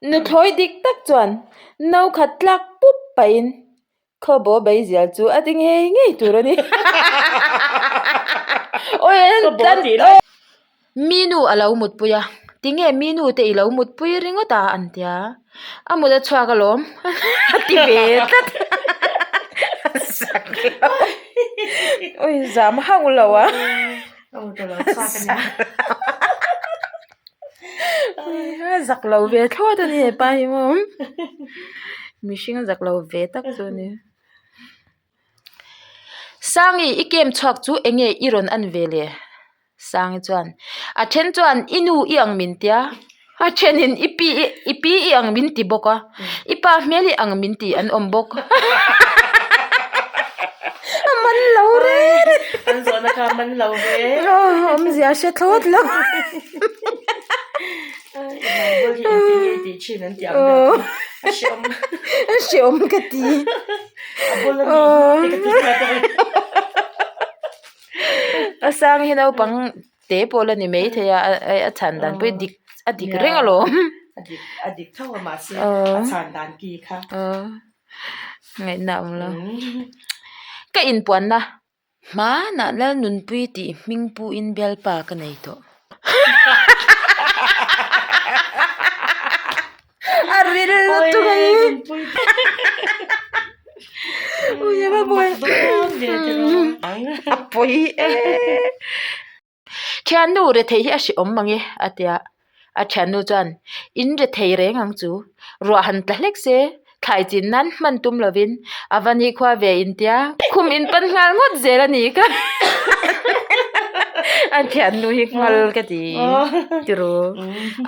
Nuthlawi dik tak chuan no khat tlak pup pahin Khawbaw beizial chu a ti ngei ngei tur a ni. Mi nu a lo mutpui a, tinge mi nu te i lo mutpui ringawt a an tia, a mut a chhuak alawm a ti ve tlat ui zam hauh lo a. Zak lo ve thlawt a ni hepa hi maw mihring a zak lo ve tak chu a ni Sangi i kem chhuak chu eng nge i rawn en ve le Sangi chuan a then chuan i nu i ang min tia a thenin i pi i pi i ang min ti bawk a i pa hmel i ang min ti an awm bawk a man lo reng an zawhna kha a man lo ve awmzia hre thlawt lo a hreawm ka ti a sang hi naupang te pawh la ni mai thei a a chhan dan pawh hi dik a dik reng alawm a dik a dik tho a mahse a chhan dan ki kha ngaihna a awm lo ka inpuanna hmanah Lalnunpui tih hming puin bialpa ka nei tawh. A ril lutuk a hi. Ui a va buai. A pawi e. Thiannu rethei hi a hrehawm mang e a ti a. A thiannu chuan in rethei reng ang chu. Ruah han tla hlek se thlai chin nan hman tum lovin a va nikhua ve in tia khum in pan nghal ngawt zel a ni kha. A thiannu hi nghal ka ti tiro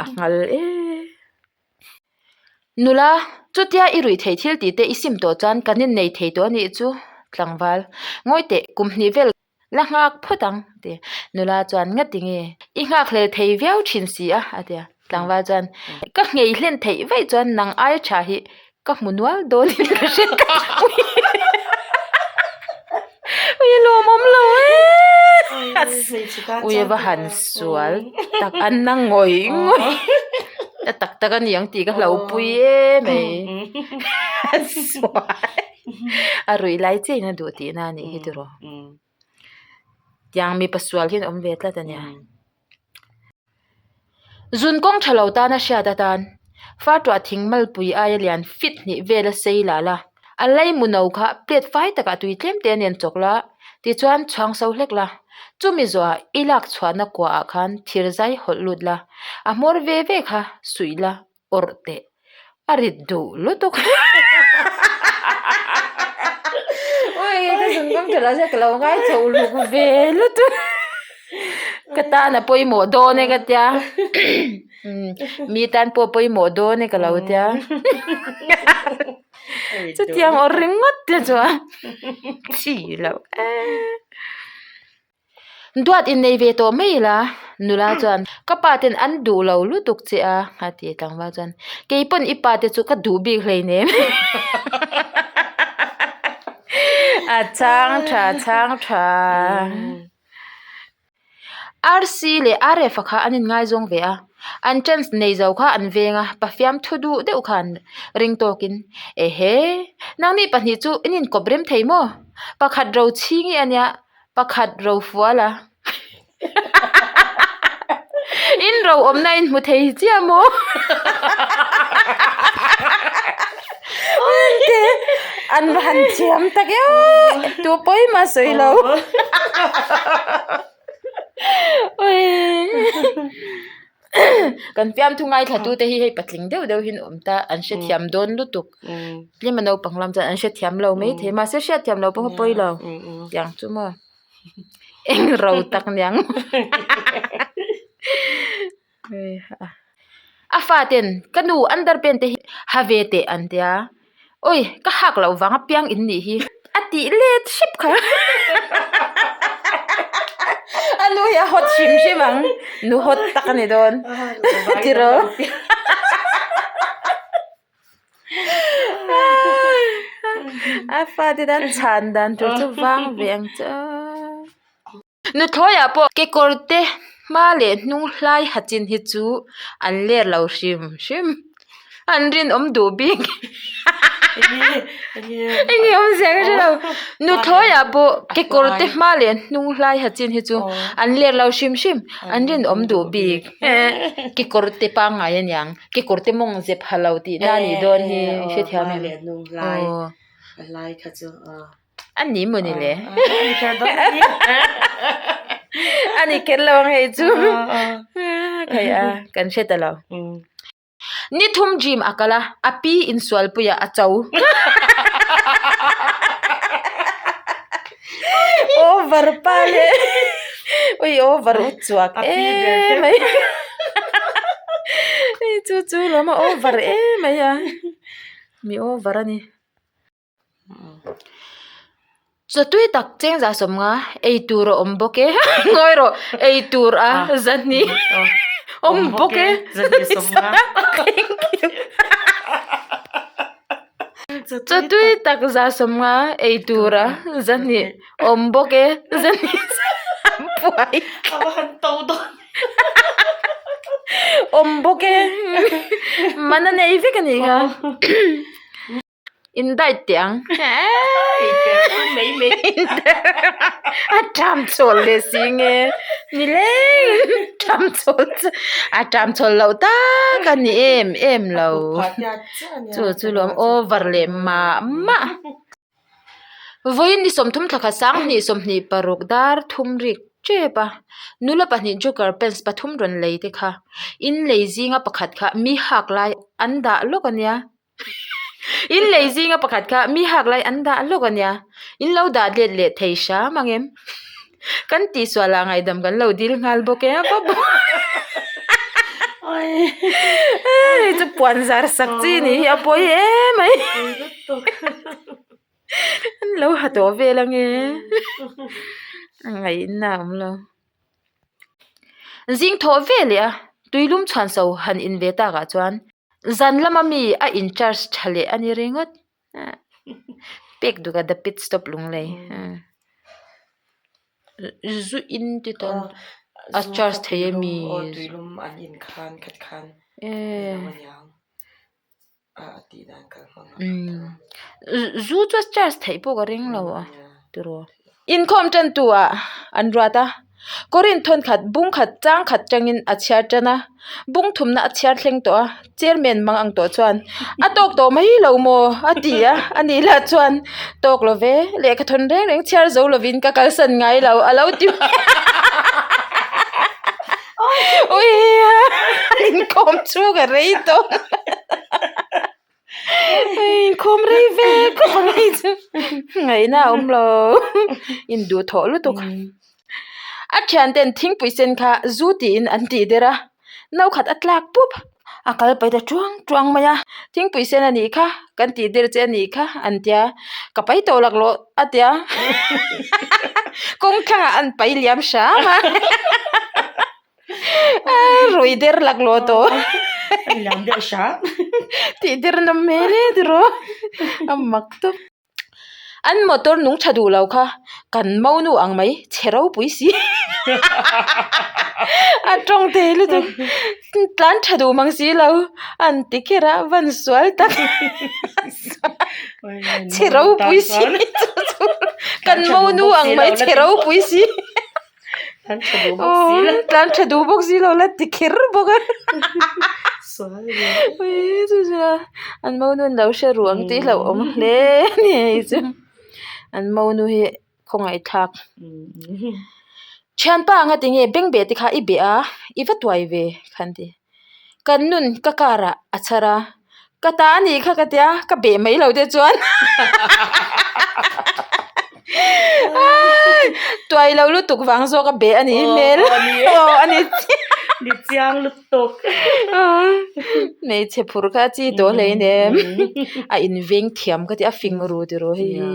a nghal e. Nula, chutia i ruih theih thil tih te i sim tawh chuan kan innei thei tawh a nih chu tlangval. Ngawi teh kum hnih vel la nghak phawt ang a ti. Nula chuan ngati nge i nghak hlel thei viau thin si a a ti a. Tlangval chuan ka nghei hlen theih vaih chuan nang aia tha hi ka hmu nual dawn in ka hre ta ui a lawmawm lo e ui a va han sual tak an na ngawih ngawih a tak tak a ni ang tih ka hlauhpui em mai a sual a ruih lai chiah in a duh tihna a nih hi tiraw tiang mipa sual hian awm ve tlat a nia. Zun kawng tha lo tana hriat atan Fartuah thing malpui aia lian fit hnih vela sei la la, a lei mu no kha plate fai takah tui tlem te nen chawk la, tichuan chhuang so hlek la. Chumi zawhah i lak chhuahna kuaah khan thir zai hawlh lut la, a hmawr ve ve kha suih la awrh teh. A rit duh lutuk. Ui ka zun kawng tha lo ka lo ngai chho luk ve lutuk. Ka tan a pawimawh dawn e ka tia. Mi tan pawh a pawimawh dawn e ka lo tia. Chutiang awrh ringawt te chuan chi loh e. Duat innei ve tawh mai ila, nula chuan ka pa ten an duh lo lutuk che a, a ti tlangval chuan kei pawn i pa te chu ka duh bik hleinem a chhang tha chhang tha RC leh RF a kha an inngaizawng ve a, an chance nei zo kha an veng a, pafiam thu duh deuh khan ring tawkin ehe nangni pahnih chu in inkawp rem thei maw pakhat ro chhingi ania pakhat ro fual a in ro awmna in hmu thei chiah maw an va han thiam tak e aw tu pawi mah sawi lo Kan fiamthu ngaithla tu te hi hei patling deuh deuh hi an awm ta an hrethiam dawn lutuk tlem a naupang lam chuan an hrethiam lo maithei mahse hriatthiam loh pawh a pawi lo tiang chu maw eng ro tak niang a faten ka nu underpant te hi ha ve teh an tia. Oi, ka hak loh vang apiang in nih hi. A tih let hrep kha. A nu hi a hot hrim hrim ang. Nu hot tak a ni dawn. Tiraw. A fate tan chhan dan tur chu vang ve ang che aw. Nuthlawiah pawh kekawr te hma leh hnung hlai ha chin hi chu an ler lo hrim hrim. An rinawm duh bik. Enge awmzia ka hre lo. Nuthlawi ah pawh kekawr te hma leh hnung hlai ha chin hi chu an ler lo hrim hrim. An rinawm duh bik. Kekawr te pangngai aniang. Kekawr te mawng zep ha lo tih na anih dawn hi hrethiam em? Aw. A ni maw ni le? A ni kher lo ang hei chu. Khai a, kan hre ta lo. Ni thum gym a kal a, a pi insualpuiah a cho. Over pa le. Ui over u chuak em mai. Hei chu chu lawm a over em mai a. Mi over a ni. Chawtui tak chengza sawmnga ei tur a awm bawk e ngawi rawh ei tur a zahnih awm bawk e chawtui tak za sawmnga ei tur a zahnih awm bawk e zahnih buai awm bawk e man a nei vek a nih kha. In diet teh ang. A ṭam chawl leh si nge ni leng ṭam chawl chu a ṭam chawl loh tak a ni em em lo chu chu lawm over leh mah mah. Vawiin ni 30 thla khat 20 26 dar thum rik tep a nula pahnih joker pants pathum rawn lei te kha in lei zinga pakhat kha mi hak lai an dah lawk a nia. In lei zinga pakhat kha mi hak lai an dah lawk a nia in lo dah let leh thei hram ang em kan tihsual ah ngaihdam kan lo dil nghal bawk e hei chu puan zar sak chi ni hi a pawi em mai an lo ha tawh vel ang e a ngaihna a awm lo. Zing thawh ve leh a tuilum chhuan so han in ve tak ah chuan. Zan lama mi a in charge tha leh a ni ringawt pek duk a the pit stop lunglei zu in te tan a charge thei a mi zu chu a charge theih pawh ka ring lo a tiraw. Inkhawm tan tu ah an ruat a Korin thawn khat bung khat chang khat tangin a chhiar tan a bung thumna a chhiar thleng tawh a chairman mang ang tawh chuan a tawk tawh mai lo maw a ti a ani lah chuan tawk lo ve lehkha thawn reng reng chhiar zo lovin ka kalsan ngai lo a lo ti ui inkhawm chu ka rei tawh. Inkhawm rei ve khawp ang hei chu ngaihna a awm lo induhthawh lutuk a thian ten thingpui sen kha zu tiin an tih der a no khat a tlak pup a kal pai ta tuang tuang mai a thingpui sen a nih kha kan tih der che a nih kha an tia ka pai tawh laklawh a tia kawng thlangah an pai liam hram a. Rui der laklawh tawh tih der nawm hmel e tiraw a mak tawp an motor nung tha duh lo kha kan monu ang mai chhe ropui si a tawng thei lutuk tlan tha duh mang si lo an ti kher a van sual tak chhe ropui si kan monu ang mai chhe ropui si. Tlan tha duh bawk si lo. Tlan tha duh bawk si lo la ti kher bawk a. Sual ve. Ui chu chu a an monu an lo hre ru ang tih hlauh awm hle a ni hei chu. An monu hi khawngaih thlak. Thianpa anga tinge bengbeh te kha i beh a i va tuai ve khan ti. Kan nun ka car ah a chhar a ka ta a nih kha ka tia ka beh mai lo te chuan tuai lo lutuk vang zawk a beh a nih hmel aw a ni ni chiang lutuk hmeichhe phur kha a chi tawh hlei nem a inveng thiam ka ti a fing ru tiraw hei hi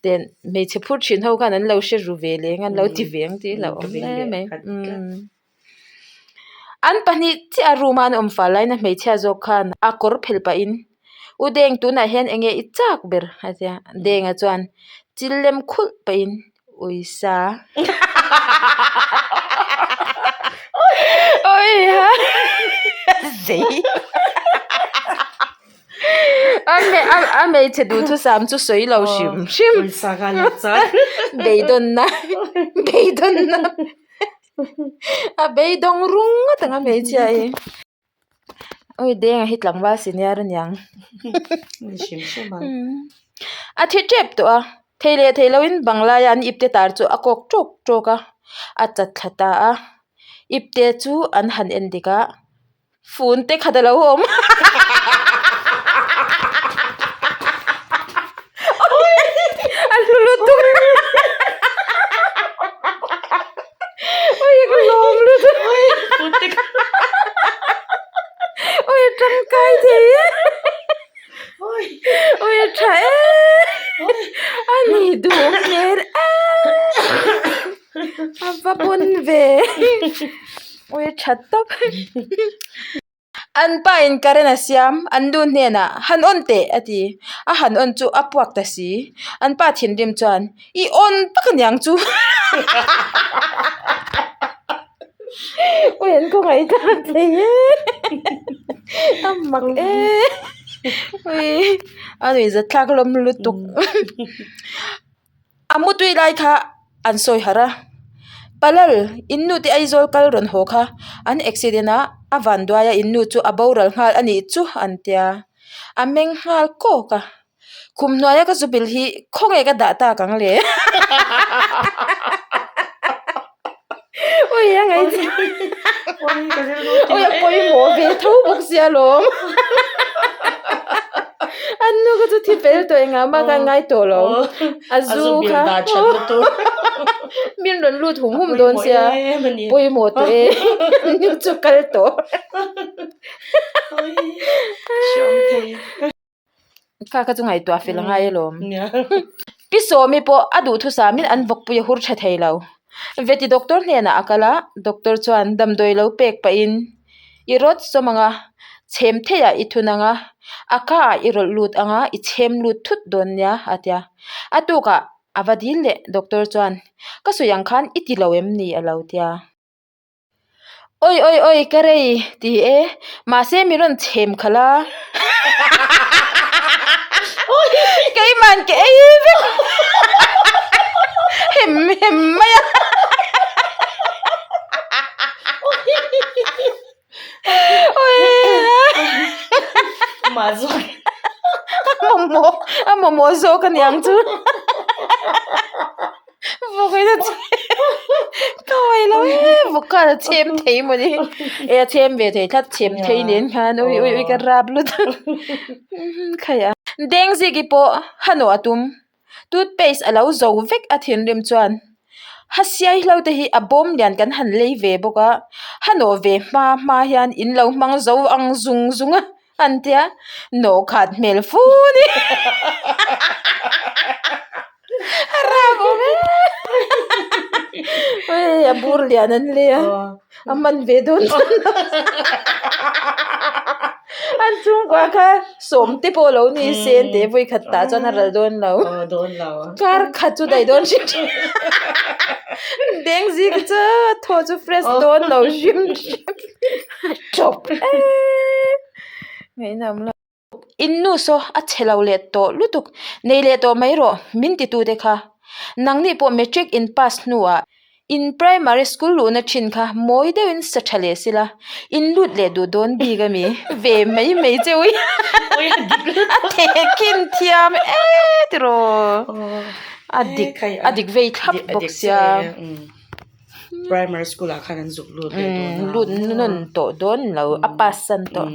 ten hmeichhe phur thin ho khan an lo hre ru ve leng an lo ti ve ang tih hlauh awm hle mai. An pahnih chiah a room a an awm fal laiin a hmeichhia zawk khan a kawr phelh pahin U Deng tunah hian eng nge i chak ber a ti a Denga chuan chil lem khulh pahin Uisa Uiha zei. A hmeichhe duhthusam chu sawi lo hrim hrim. Beidawnna beidawnna a beidawng rung ngawt ang a hmeichhia hi. Ui Denga hi tlangval senior a niang. A thi tep tawh a, thei leh thei loin banglaia an ipte tar chu a kawk tawk tawk a, a chat thla ta a. Ipte chu an han en dik a, fun te khat a lo awm. A hlu lutuk. Ui ka lawm lutuk. Ui a tangkai thei e. Ui a tha e. A ni duh hmel e. A va pawn ve. Ui a tha tawp. An pa in current a siam, an nu hnenah, Han on teh! a ti. A han on chu a puak ta si. An pa thinrim chuan, I on tak aniang chu! Ui an khawngaih thlak thei e! A mak e! Ui a nuihzat thlak hlawm lutuk. A mutui lai kha an sawi harh a, Palal, in nu te Aizawl kal rawn haw kha an accident a, a vanduai a in nu chu a boral nghal a nih chu an tia. A meng nghal kawk a, Khum hnuaia ka zu bil hi khawnge ka dah tak ang le? Ui a ngaih Ui a pawimawh ve tho bawk sia lawm. An nu kha chu thi fel tawh engah mah khan ngai tawh lo. A zu kha min rawn lut hum hum dawn sia pawimawh tawh e an nu chu kal tawh. Kha kha chu ngaihtuah fel a ngai alawm. Pi Sawmi pawh a duhthusamin an vawkpui a hur tha thei lo. Veti doctor hnenah a kal a, doctor chuan damdawi lo pek pahin i rawt sawm ang a, chhem theiah i thun ang a, a ka ah i rawlh lut ang a, i chhem lut thut dawn nia a ti a. A tukah a va dil leh doctor chuan ka sawi ang khan i ti lo em ni a lo ti a. Oi oi oi ka rei ti e mahse mi rawn chhem khalh a keimahn ka ei vek hem hem mai a mamawh a mamawh zawk aniang chu. Vawk in a chhem ka hawi lo e vawk khan a chhem thei maw ni e a chhem ve thei tlat chhem thei nen khan ui ui ui ka rap lutuk khai a Dengziki pawh hanawh a tum toothpaste a lo zo vek a thinrim chuan hasiai hlo te hi a bawm lian kan han lei ve bawk a hanawh ve hma hma hian in lo hmang zo ang zung zung a. An tia nawh khat hmel fu ni. A rap awm e. Ui a bur lian an le a. A man ve dawn chuan lo. An chhungkua kha sawm te pawh lo ni se an teh vawi khat tah chuan a ral dawn lo. Kar khat chu daih dawn hrim hrim. Dengzik chu a thaw chu fresh dawn lo hrim hrim. Chawp e ngaihna awm lo. In nu saw a chhe lo leh tawh lutuk nei leh tawh mai rawh min ti tute kha nangni pawh matric in pass hnuah in primary school luhna thin kha mawi deuhin sa tha leh sila in lut leh duh dawn bik a mi ve mai mai che ui a thehkhin thiam e tiraw a dik a dik vei thlap bawk sia. Primary school ah khan an zuk lut leh dawn a. Lut nawn tawh dawn lo a pass san tawh.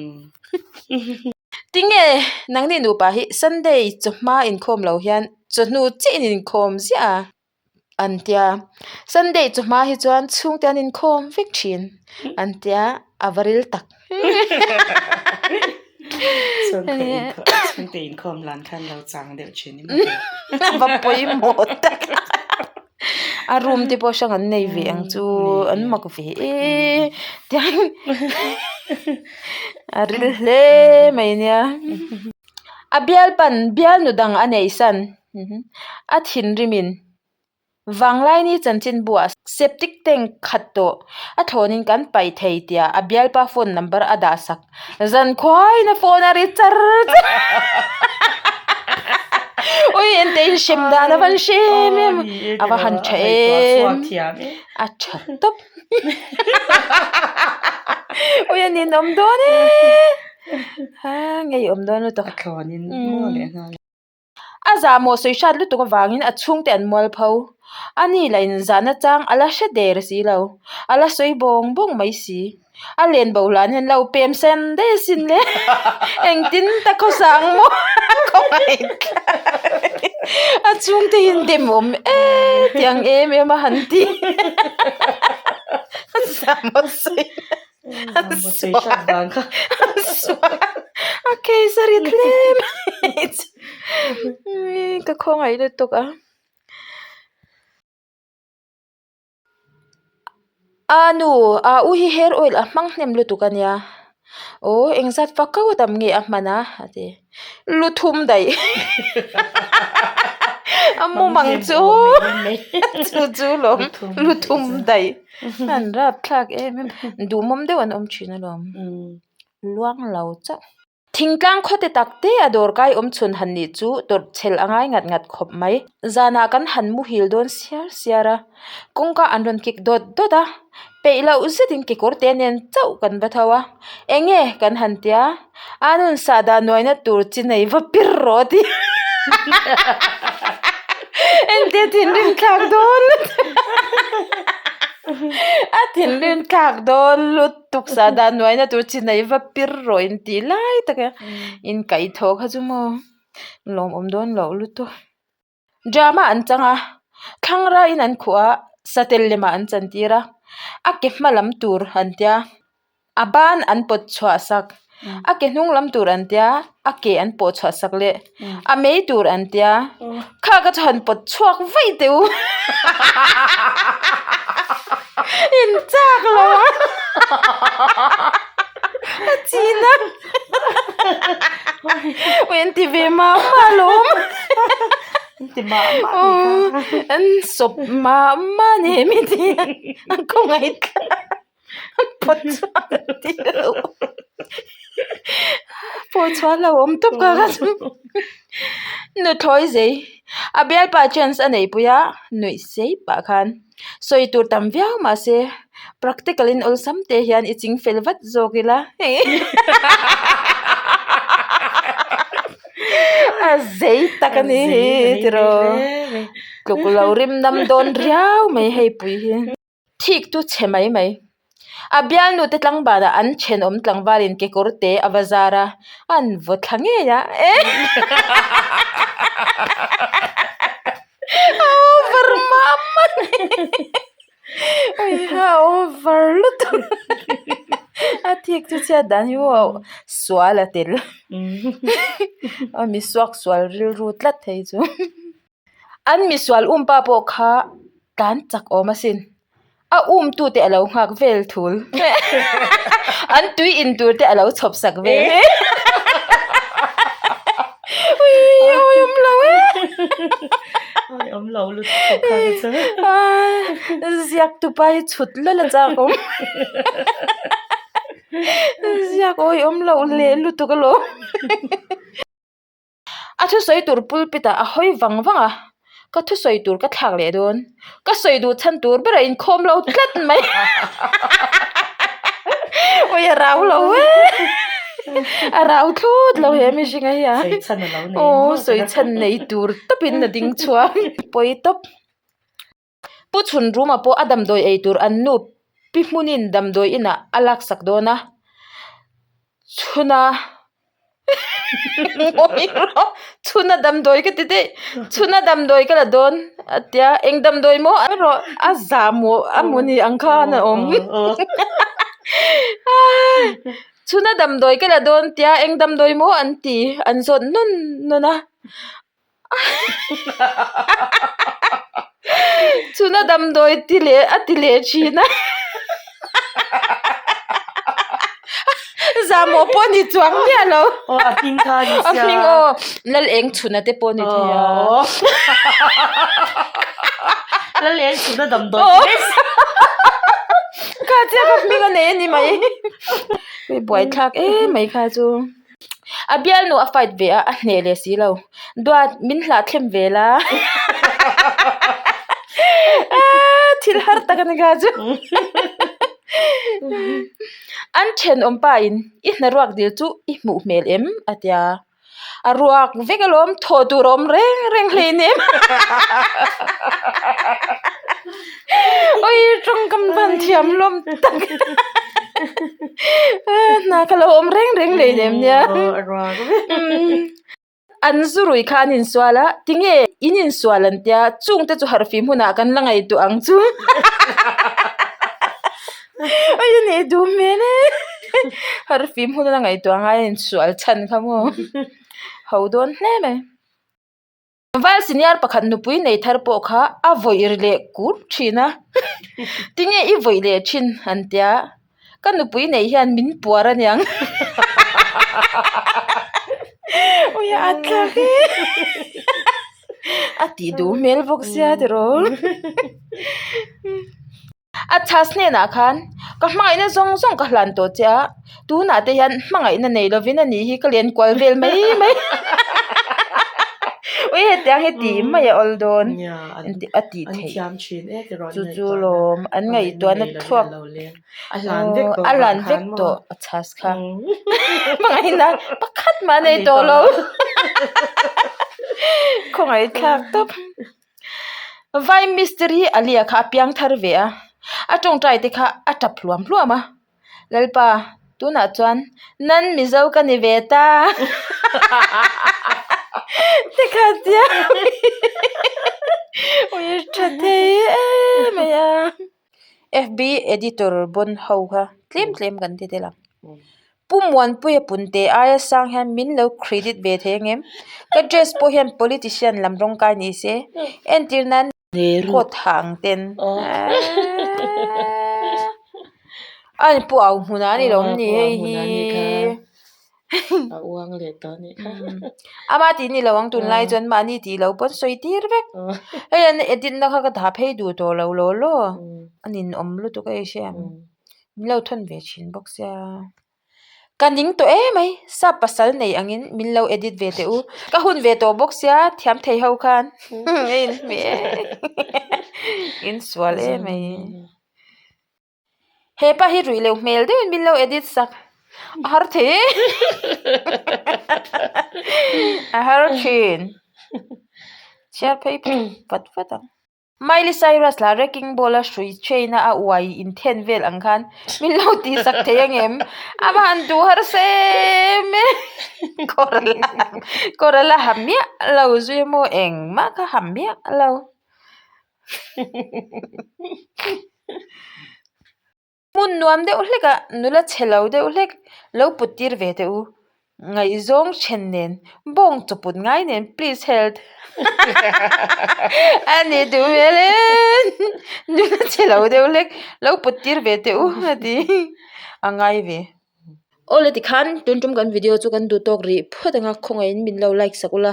Tinge nangni nupa hi Sunday chawhma inkhawm lo hian chawhnu chiah in inkhawm ziah a an tia. Sunday chawhma hi chuan chhungte an inkhawm vek thin an tia a va ril tak. Chhungte inkhawm lan khan lo chang deuh thin i maw. A va pawimawh tak. A room te pawh hrang an nei ve ang chu an mak ve e tiang a ril hle mai nia a bialpan bialnu dang a neih san a thinrim in. Vanglaini chanchinbuah septic tank khat tawh a thlawnin kan paih thei tia a bialpa phone number a dah sak. Zankhuaiin a phone a ri char char Ui ente in hrem dan a van hrem em a va han tha em a tha tawp Ui a ninawm dawn e ha ngeiawm dawn lutuk a thlawnin maw leh nghal. A zahmawh sawi hrat lutuk avangin a chhungte an mual pho. A ni lah in zahna chang a la hre der si lo. A la sawi bawng bawng mai si. A len bo hlan hian lo pem sen daih asin le. Engtin ta khawsa ang maw a khawngaih thlai. A chhungte hi an dem awm e tiang em em a han ti. A zahmawh sawi A case a rit hle mai chu ka khawngaih lutuk a. A nu a u hi hair oil a hmang hnem lutuk a nia aw engzat fak kau a tam nge a hman a a ti lu thum daih a mumang chu chu chu lawm lu thum daih. An rap thlak em em duhmawm deuh an awm thin alawm luang lo chauh. Thingtlang khaw te tak te a dawr kai awm chhun han nih chu tawrh chhel a ngai ngat ngat khawp mai. Zanah kan han muhil dawn siar siar a, kawngka an rawn kik dawt dawt a, peih loh zetin kekawr te nen chauh kan va tho a, eng nge kan han tia, a nun sahdah nuaina tur chi nei va pir rawh a ti. Engtia thinrim thlak dawn a thinrim thlak dawn lutuk sahdah nuaina tur chi nei va pir rawh in tih lai tak a inkaihthawh kha chu maw lawmawm dawn loh lutuk. Drama an chang a, thlangra in an khuh a, satel lemah an chantir a, a ke hma lam tur an tia, a ban an pawt chhuah sak, a ke hnung lam tur an tia, a ke an pawh chhuah sak leh a mei tur an tia, kha ka chu han pawt chhuak vaih teh u in chak lo a a chin a. Ui an ti ve mah mah alawm An ti mah mah anih kha. An sawp mah mah a ni hemi te hian an khawngaih thlak an pawt chhuak an ti lo pawh chhuah a hlauhawm tawp kha kha chu nuthlawi zei a bialpa chance a neihpui a nuih sei pah khan. Sawi tur tam viau mahse practical in awlsam te hian i ching fel vat zawk ila a zei tak a ni hi tiraw tluk lo rim nam dawn riau mai hei pui hi thik chu chhe mai mai a bialnu te tlangbanah an thenawm tlangvalin kekawr te a va zar a an vaw thla ngei a A over mah mah a ni a over lutuk a thik chu chhiat dan hi maw sual a tel a misuak sual rilru tlat thei chu an misual um pa pawh kha tlan chak awm asin a um tu te alo nghak vel thul an tui in tur te alo chhawp sak vel ui ui awm lo e ui awm lo lutuk kha ka chu ziak tupa hi chhut lal a chak awm ziak awi awm loh leh lutuk alawm. A thusawi tur pulpit ah a hawi vang vang a, ka thusawi tur ka thlak leh dawn, ka sawi duh chhan tur ber a inkhawm lo tlat mai awi a rau lo e a rau thlawt lo he mihring a hian aw sawi chhan nei tur tawp in a ding chhuak pawi tawp. Pu chhun ruma pawh a damdawi ei tur an nu pi hmunin damdawi inah a laksak dawn a, chhuna chhuna damdawi ka ti daih chhuna damdawi ka la dawn a tia eng damdawi maw erawh a zahmawh a maw ni ang khan a awm chhuna damdawi ka la dawn tia eng damdawi maw an ti an zawt nawn nawn a. Chhuna damdawi ti leh a ti leh thin a zahmawh pawh a ni chuang miah lo aw a hming kha a ni sia a hming aw lal eng chhuna te pawh a ni thei a. Lal eng chhuna damdawi ti mai si. Kha chiah ka hming a nei a ni mai. Hei buaithlak em mai kha chu. A bialnu a fight ve a, a hneh leh si lo. Duat min hlah thlem ve la. Thil har tak a ni kha chu. An thenawm pa in i hnaruak dil chu i hmuh hmel em a tia. A ruak vek alawm thaw tur a awm reng reng hleinem. Oi tawngkam van thiam lawm tak hna ka lo awm reng reng hleinem nia. An zu rui kha an insual a tinge in insual an tia chungte chu harhfim hunah kan la ngaihtuah ang chu. Oi a nih duh hmel e harhfim hun a la ngaihtuah ngai a insual chhan kha maw ho dawn hle mai. Val senior pakhat nupui nei thar pawh kha a vawih ri leh kur thin a tinge i vawih leh thin an tia ka nupui nei hian min puar aniang ui a at thlak e a tih duh hmel bawk sia tiraw. A chhas hnenah khan ka hmangaihna zawng zawng ka hlan tawh che a, tunah te hian hmangaihna nei lovin a nih hi ka len kual vel mai mai ui hetiang hi tih mai a awl dawn a tih theih chu chu lawm an ngaihtuahna thluak a hlan vek tawh a chhas kha hmangaihna pakhat mah a nei tawh lo khawngaihthlak tawp. Vai mistiri Alia kha a piang thar ve a, a tawngtai te kha a tap hluam hluam a, Lalpa tunah chuan nan Mizo ka ni ve ta te kha a tia ui tha thei em mai a. Fb editor bawn ho kha tlem tlem kan ti tel ang. Pu Muanpuia punte aia sang hian min lo credit ve thei ang em? Ka dress pawh hian politician lam rawng kai ni se entir nan coat ha ang ten a ni pu au hmun ah a ni lo awm ni hei hi A uang leh tawh a nih kha. Ama tih ni lo ang tunlai chuan mahni tih lo pawn sawi tir vek. Hei an edit na kha ka dah phei duh tawh lo law law. A ninawm lutuk a i hria ang. Min lo thawn ve thin bawk sia. Ka ning tawh em mai sap pasal nei angin min lo edit ve teh u. Ka hun ve tawh bawk sia thiam thei ho khan a inhmeh em insual em mai. He pa hi ruih loh hmel deuhin min lo edit sak a har thei e a har thin chhiar phei vat vat ang. Miley Cyrus lah wrecking ball a hrui chain a a uai inthen vel ang khan min lo tih sak thei angem a va han duh harsa em em kawr la kawr la ha miah lo zui emaw engmah kha ha miah lo. Hmun nuam deuh hlek ah nula chhe lo deuh hlek lo put tir ve teh u ngaihzawng then nen bawng chawput ngai nen please help a ni duh hmel e nula chhe lo deuh hlek lo put tir ve teh u a ti a ngai ve. Awle tikhan tun tum kan video chu kan duh tawk rih phawt ang a khawngaihin min lo like sak ula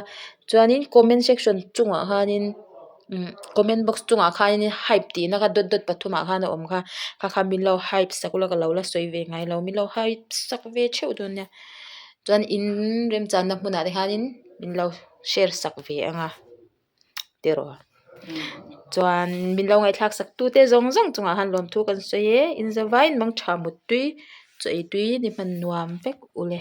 chuanin comment section chungah khanin umm comment box chungah khanin hype tihna kha dot dot pathumah khan a awm kha kha kha min lo hype sak ula ka lo la sawi ve ngai lo min lo hype sak ve theuh dawn nia chuan in remchanna hmunah te khanin min lo share sak ve ang a. Tiraw chuan min lo ngaihthlak sak tu te zawng zawng chungah khan lawmthu kan sawi e in zavaiin mang tha mut tui chaw ei tui ni hman nuam vek ule.